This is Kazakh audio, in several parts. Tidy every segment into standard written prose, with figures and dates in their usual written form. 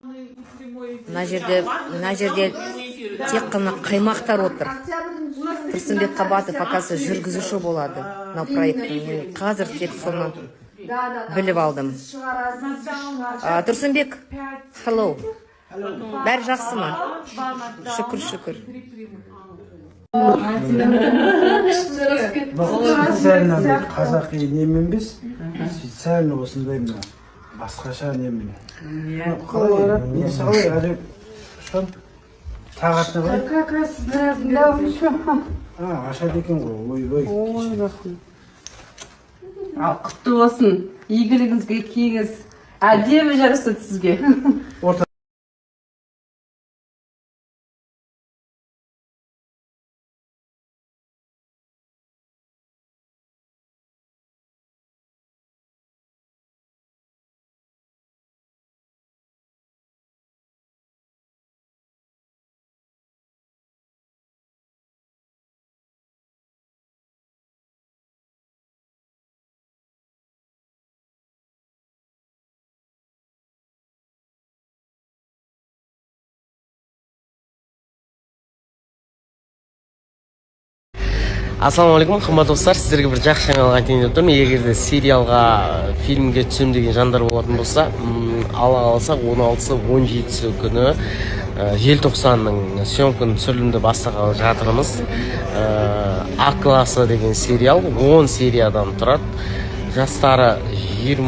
Мына жерде тек қана қаймақтар отыр. Тұрсынбек Қабатов, оказывается, жүргізуші болады мынау проекттің. Мен қазір тек соны біліп алдым. А, Тұрсынбек, hello, бәрі жақсы ма? Шүкір, шүкір. Специально бір қазақи немен емес, специально осындай мына басқаша немен. Қалай, несі қалай әлі, ұшан тағатына қалай? Как раз размер. А, ашады екен ғой, ойбай. Ал құтты болсын, игілігіңізге киіңіз, әдемі жарасады сізге. Орта. Ассалаумағалейкум, қымбатты достар! Сіздерге бір жақсы жаңалық айтайын деп тұрмын. Егер де сериалға, фильмге түсемін деген жандар болатын болса, Алла қаласа, 16-сы, 17-сі күні желтоқсанның съемканы, түсірілімді бастағалы жатырмыз. А классы деген сериал 10 сериядан тұрады. Жастары 20,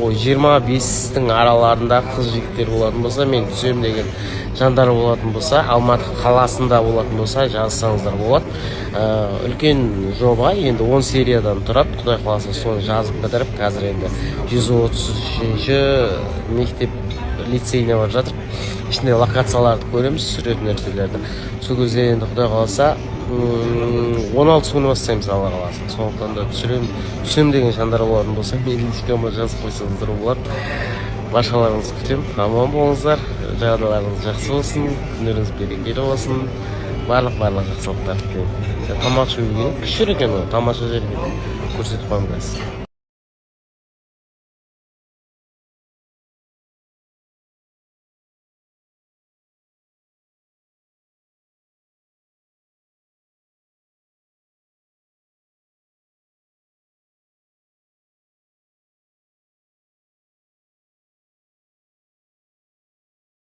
25-тің араларында қыз жігіттер болатын болса, мен түсемін деген жандар болатын болса, Алматы қаласында болатын болса, жазсаңыздар болады. Үлкен жоба енді, 10 сериядан тұрады. Құдай қаласа, соны жазып бітіріп, қазір енді 133-ші мектеп лицейіне барып жатыр. Ішінде локацияларды көреміз, түсіретін нәрселерді. Сол кезде енді, құдай қаласа, 16-сы күні бастаймыз, Алла қаласа. Сондықтан да түсірем, түсемін деген жандар болатын болса, менің личкама жазып қойсаңыздар болады. Баршаларыңызды күтемін. Аман болыңыздар, жағдайларыңыз жақсы болсын, күндеріңіз берекелі болсын, барлық жақсылықтар тілеймін. Тамақ ішу керек, күшті екен ғой, тамаша жер екен, көрсетіп қоямын қазір.